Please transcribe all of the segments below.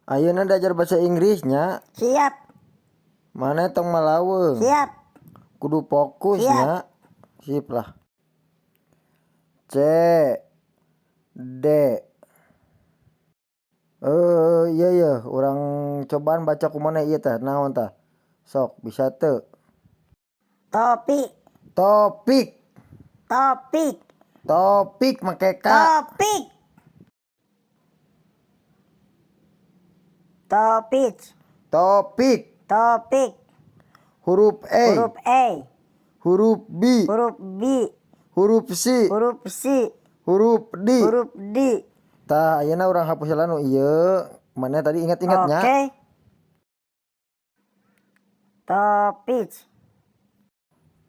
Ayeuna diajar bahasa Inggris nya. Siap. Maneh tong malaweung. Siap. Kudu fokus Siap. Nya. Sip lah. C D. Iya yeuh urang cobaan baca ku maneh ieu teh naon tah. Sok bisa teu? Topi. Topik. Topik. Topik make K. Topik. Topik. Topik. Topik. Huruf E. Huruf E. Huruf B. Huruf B. Huruf C. Huruf C. Huruf D. Huruf D. Tah ayeuna urang hapus heula nu ieu. Maneh tadi ingat-ingat nya. Oke. Topik.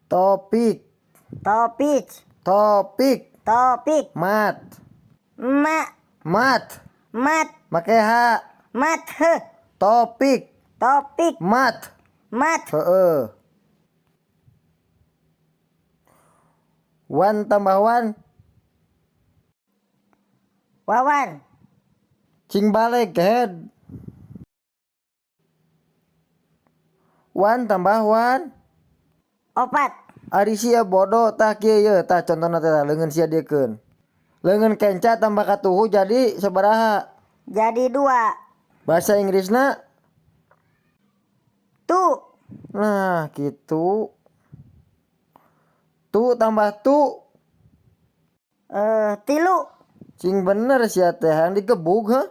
Topik. Topik. Topik. Topik. Mat. Ma. Mat. Mat. Make H. Mat. H. Topik. Topik. Mat. Mat. Heeh. Wan tambah wan. Wawan. Cing balik head. Wan tambah wan. Opat. Ari sia bodoh tah kieu yeuh tah contona teh tah leungeun sia diekeun. Leungeun kenca tambah katuhu jadi sabaraha? Jadi dua. Bahasa Inggrisna? Tu. Nah, kitu. Tu tambah tu. Tilu. Cing bener sia teh hayang digebug heuh.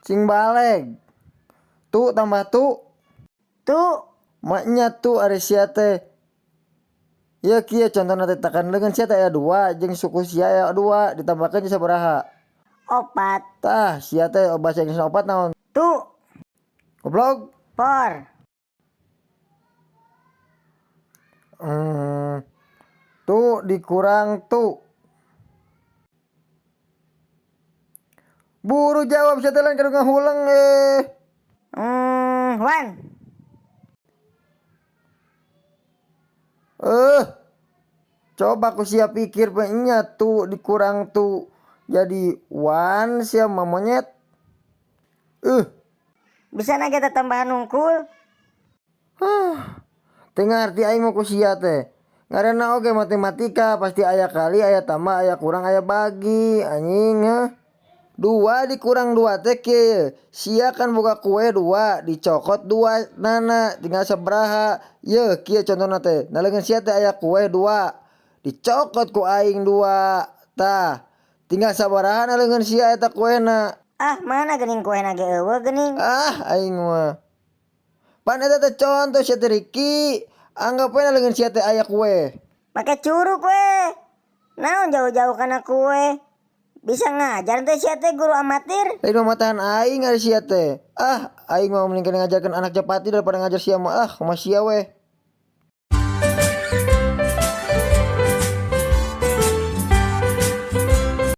Cing baleg. Tu tambah tu. Tu. Maknya tu ari sia teh. Ieu kieu contona teh takan leungeun sia teh aya dua jeung suku sia aya dua ditambahkeun jeung sabaraha? Opat. Tah sia teh bahasa Inggrisna opat naon? Tu. Goblok. Por. Tu dikurang tu. Buru jawab sia teh lain kadu ngahuleng eh. Wan. Coba ku sia pikir we nya tu dikurang tu jadi wan sia mah monyet. Bisa na kita tambahan unggul. Huh. Teu ngarti aing mah ku sia teh. Ngaranna oge matematika pasti aya kali, aya tambah, aya kurang, aya bagi anjing heuh. 2 dikurang 2 teh kieu. Sia kan boga kue 2, dicokot 2 nana tinggal sabaraha. Yeuh kieu contona teh. Nah leungeun sia teh aya kue 2, dicokot ku aing 2. Tah, tinggal sabaraha na leungeun sia eta kuena. Ah, mana geuning kuena ge eueuh geuning. Ah, aing mah. Pan eta teh contoh sia teh Riki. Anggap we na leungeun sia teh aya kue. Make curug we. Naon jauh-jauh kana kue. Bisa ngajar teh sia teh guru amatir. Lain mah matahan aing ari sia teh. Ah, aing mah mending ngajarkeun anak japati daripada ngajar sia mah. Ah, kumaha sia we.